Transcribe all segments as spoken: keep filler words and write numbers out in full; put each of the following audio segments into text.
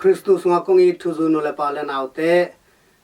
Khristu sungah kong it thuzui nu le pa le naute,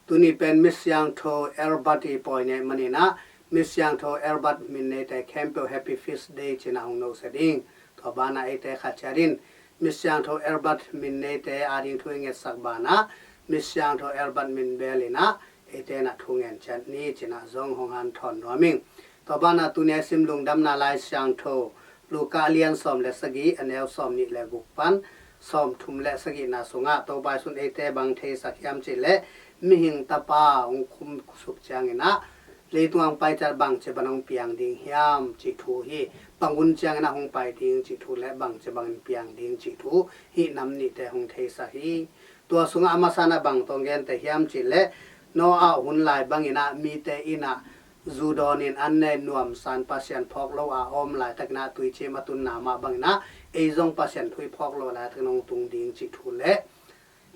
tuni pen Misiangtho Albert i pawi nei maninah, Misiangtho Albert min neite khempeuh Happy Feast Day cinah hong nohsia ding. Tua banah eite khat ciatin Misiangtho Albert min neite ading thu i ngetsak banah Misiangtho Albert min belinah eite na thu ngen ciat ni cinah zong hong hanthawn nuam ing. Tua banah tuni a sim lungdamna Lai Siangtho Luka a lian sawm le sagih, a neu sawm nih le guk pan sawm thum le sagihna sungah Topa Jesu'n eite bang theisak hiam cihleh, mihing tapa hong khumsuk cianginah leitung hong pai ciat bangci bang hong piang ding hiam cih thu hi. Bang hun cianginah hong pai ding cih thu le bangci bangin piang ding cih thu hih nam nihte hong theisak hi. Tua sungah a masanah bang tawh hong gente hiam cihleh, Noah hun lai banginah mite inah zu dawnin an ne nuamsan Pasian phawk lo a om laitakinah tuicim a tunna mah banginah ei zong Pasian thu i phawk lo laitakin hong tung ding cih thu le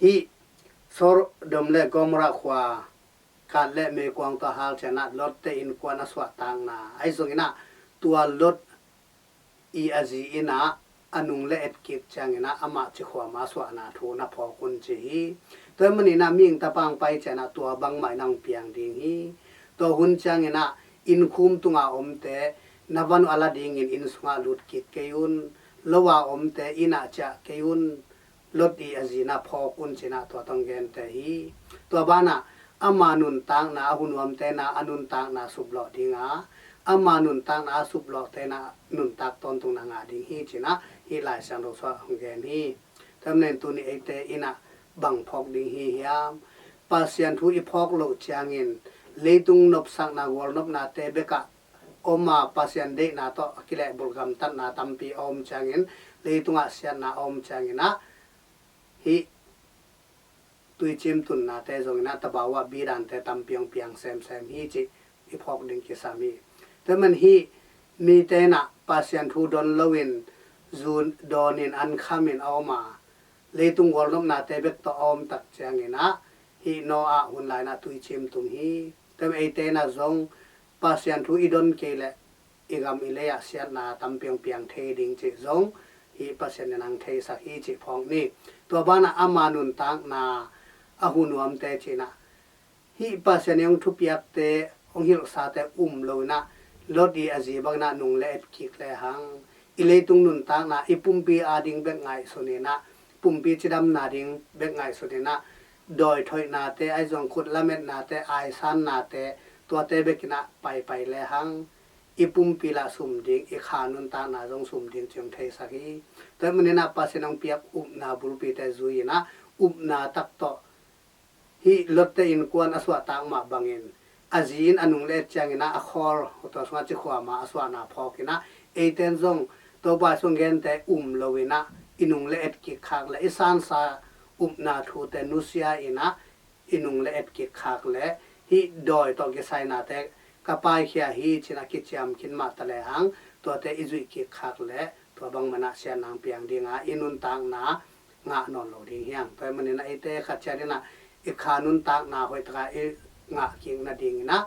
hih Sodom le Gomorrah khua kat le meikuang tawh halcianah Lot te innkuan a suahtakna ahi zonginah tua Lot i a zi inah a nung le etkik cianginah amah cikhua ma suahna thu na phawk un ci hi. Tua hi maninah mihing tapa hong pai cianah tua bangmah inah hong piang ding hi. Tua hun cianginah innkhum tunga omte na van uh a la dingin inn sungah lutkik kei un. Lo a omte inah ciah kei un. Lot i a zi na phawk un cinah tua tawh hong gente hi. Tua banah ama nuntakna a hunuamte na a nuntakna suplawh dinga, ama nuntakna a suplawhte na nuntak tawntungna ngah ding hi cinah hih Lai Siangtho sungah hong gen hi. Tua hi manin tuni eite inah bang phawk ding hi hiam? Pasian thu i phawk loh ciangin leitung nopsakna gualnopnate bekah om a Pasian deihna tawh a kilehbulh gamtatna tampi a om ciangin, leitungah siatna a om cianginah hih tuicim tunnate zonginah tabau ah bidante tampi hong piang semsem hi cih i phawk ding kisam hi. Tua hi manin hih mite inah Pasian thu don loin zu dawnin an khamin a om a leitung gualnopnate bek tawh a om tak cianginah hih Noah hun lai inah tuicim tung hi. Tua hi manin eite inah zong Pasian thu i don kei leh i gam i lei ah siatna tampi hong piang thei ding cih zong hih Pasian in hong theisak hi cih phawk ni. Tua banah ama nuntakna a hunuamte cinah hih Pasian i hong thupiakte, hong hilhsate um loinah Lot i a zi banginah nung le etkik lehang i leitung nuntakna i pumpi ading bek ngaihsuninah, pumpi cidamna ding bek ngaihsuninah dawi thoihnate, ahi zong khut lametnate, aisannate, tuate bekinah paipai lehang i pumpi lah sum ding, i kha nuntakna zong sum ding cih hong theisak hi. Tua hi maninah Pasian hong piak upna bulpite zui-inah upna tak tawh hih Lot te innkuan a suahtak mah bangin a zi in a nung le et cianginah a khawl, tua sungah cikhua ma a suahna phawkinah eite in zong Topa Jesu hong gente um loinah i nung le etkik khak le i sansa upna thute nusia inah i nung le etkik khak le hih dawi tawh kisainate ka paikhia hi cinah kiciam khin mah ta lehang tuate i zuih kik khak le tua bang manah siatna hong piang dinga i nuntakna ngah nawn lo ding hi hang. Tua hi maninah eite khat ciat inah i kha nuntakna hoih taka i ngah kik nadinginah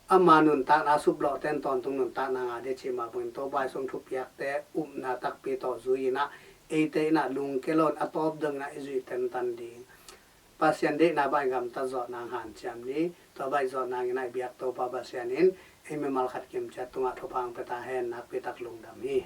ama nuntakna suplawhte in tawntung nuntakna ngah ding cih mah bangin Topa Jesu hong thupiakte upna takpi tawh zui-inah eite inah lungke loin a tawp donginah i zuih tentan ding Pasian deihna bang i gamtat zawh nang hanciam ni. Tua bang i zawh nanginah i biak Topa Pasian in ei mimal khat kimciat tungah thupha hong pia ta hen. Nakpi tak lungdam hi.